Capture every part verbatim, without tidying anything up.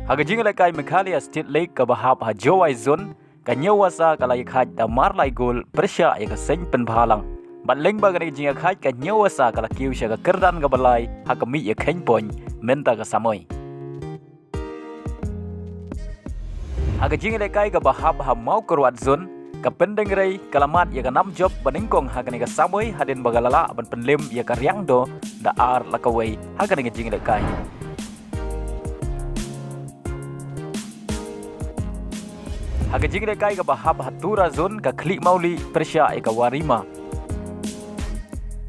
Ha ka jingïalehkai Meghalaya State League kaba hap ha Jowai Zone, ka Hynñiewbasa ka la ïakhait da mar lai gol pyrshah ïa ka Seng Pynbhalang. Bad lyngba kane ka jingïakhait ka Hynñiewbasa ka la kiew sha ka kyrdan kaba lai ha ka mih ïakheiñ point mynta ka samoi. Ha ka jingïalehkai kaba hap ha Mawkyrwat Zone, ka Pyndengrei ka la mad ïa ka nam jop banyngkong ha kane ka samoi hadien ba ka la lah ban pynlem ïa ka Riangdo da ar la kawei ha kane ka jingïalehkai. Ha ka jingïalehkai kaba hap ha Tura Zone, ka Khliehmawlieh pyrshah ïa ka Wahrima.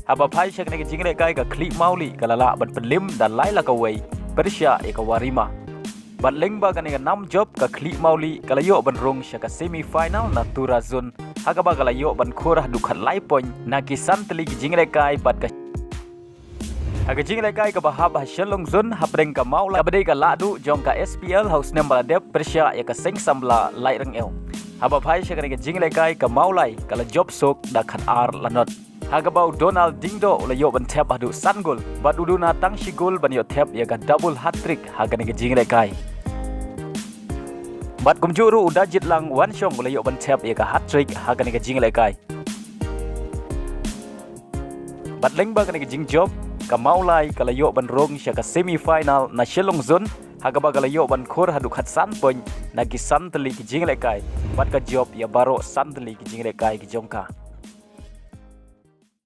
Haba phai sha kane ka jingïalehkai ka Khliehmawlieh ka la lah ban pynlem da lai la kawei pyrshah ïa ka Wahrima. Bad lyngba kane ka nam jop ka Khliehmawlieh ka la ïoh ban rung sha ka semi final na Tura Zone, ha kaba ka la ïoh ban khur haduh khatlai point na ki san tylli ki jingïalehkai bad ka Ha ka jingïalehkai kaba hap ha Shillong Zone, hapdeng ka Mawlai kaba dei ka lahduh jong ka S P L ha u snem ba la dep pyrshah ïa ka Seng Samla Laitryngew. Haba phai sha kane ka jingïalehkai ka Mawlai ka la jop suk da khatar la not. Ha kaba u Donald Diengdoh u la ïoh ban thep haduh san gol bad u duna tang shi gol ban ïoh thep ïa ka double hat-trick ha kane ka jingïalehkai. Bad kumjuh ruh u Dajitlang Wanshong u la ïoh ban thep ïa ka hat-trick ha kane ka jingïalehkai. Bad lyngba kane ka jingjop, ka Mawlai ka la ïoh ban rung sha ka semi final na Shillong Zone, ha kaba ka la ïoh ban khur haduh khatsan point na ki san tylli ki jingïalehkai bad ka jop ïa baroh san tylli ki jingïalehkai ki jong ka.